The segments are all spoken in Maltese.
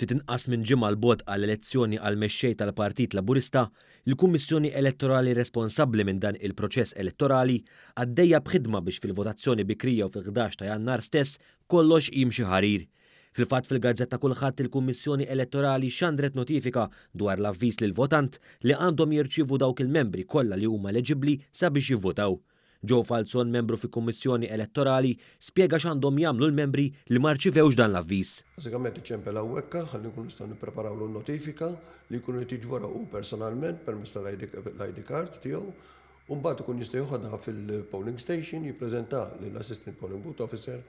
Ftit inqas minn ġimgħa 'l bogħod għall-elezzjoni għall-mexxej tal-Partit Laburista, il-Kummissjoni Elettorali responsabbli minn dan il-proċess elettorali għaddejja b'ħidma biex fil-votazzjoni bikrija u fil-11 ta' Jannar stess kollox jimxi ħarir. Fil-fatt fil-gazzetta Kulħadd il-Kummissjoni Elettorali xandret notifika dwar l-avviż lill-votant li għandhom jirċievu dawk il-membri kollha li huma eleġibbli sabiex jivvutaw. Joe Falzon, membru fi Kummissjoni Elettorali, spjega x'għandhom jagħmlu l-membri li ma rċivewx dan l-avviż. Bażikament iċempel hawnhekk ħalli nkunu nistgħu nippreparawlu n-notifika li jkun irid jiġborha hu personalment permezz tal-ID card tiegħu u mbagħad ikun jista' joħodha fil-polling station jippreżenta lill-Assistant Polling Booth Officer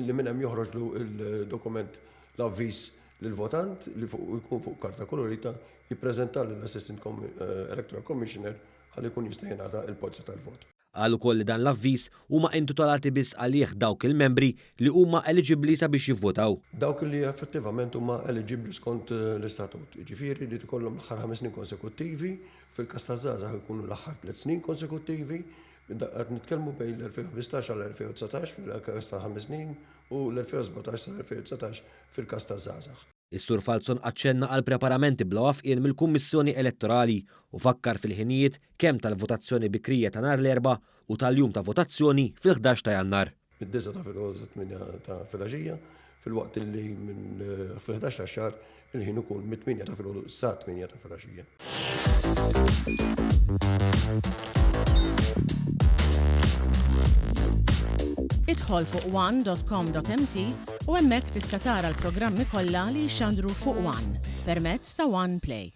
illi minn hemm joħroġlu l-dokument l-avviż lill-votant li fuq jkun fuq karta kolorita jippreżenta lill-Assistant Electoral Commissioner ħalli jkun jista' jingħata l-polza tal-vot. Qal ukoll li dan l-avviż huma intitolati biss għalih dawk il-membri li huma eliġibbli sabiex jivvotaw. Dawk li effettivament huma eliġibbli skont l-istatut, jiġifieri li jkollhom l-aħħar ħames snin konsekuttivi, fil-każ taż-żgħażagħ ikunu l-aħħar tliet snin konsekuttivi, qed nitkellmu bejn l-2015 għal 2019 fil-każ ta' ħames snin u l-2017 sal-2019 fil-każ taż-żgħażagħ. Is-Sur Falzon aċċenna għall-preparamenti bla wafqien mill-Kummissjoni Elettorali u fakkar fil-ħinijiet kemm tal-votazzjoni bikrija ta' nhar l-Erbgħa u tal-jum ta' votazzjoni fil-11 ta' Jannar. Mid-disgħa ta' filgħodu sat-tmienja ta' filgħaxija, filwaqt li minn fil-11 tax-xahar il-ħin ikun mit-tmienja ta' filgħodu sat-tmienja ta' filgħaxija. Idħol fuq one.com.mt u hemmhekk tista' tara l-programmi kollha li jixxandru fuq One permezz ta' One Play.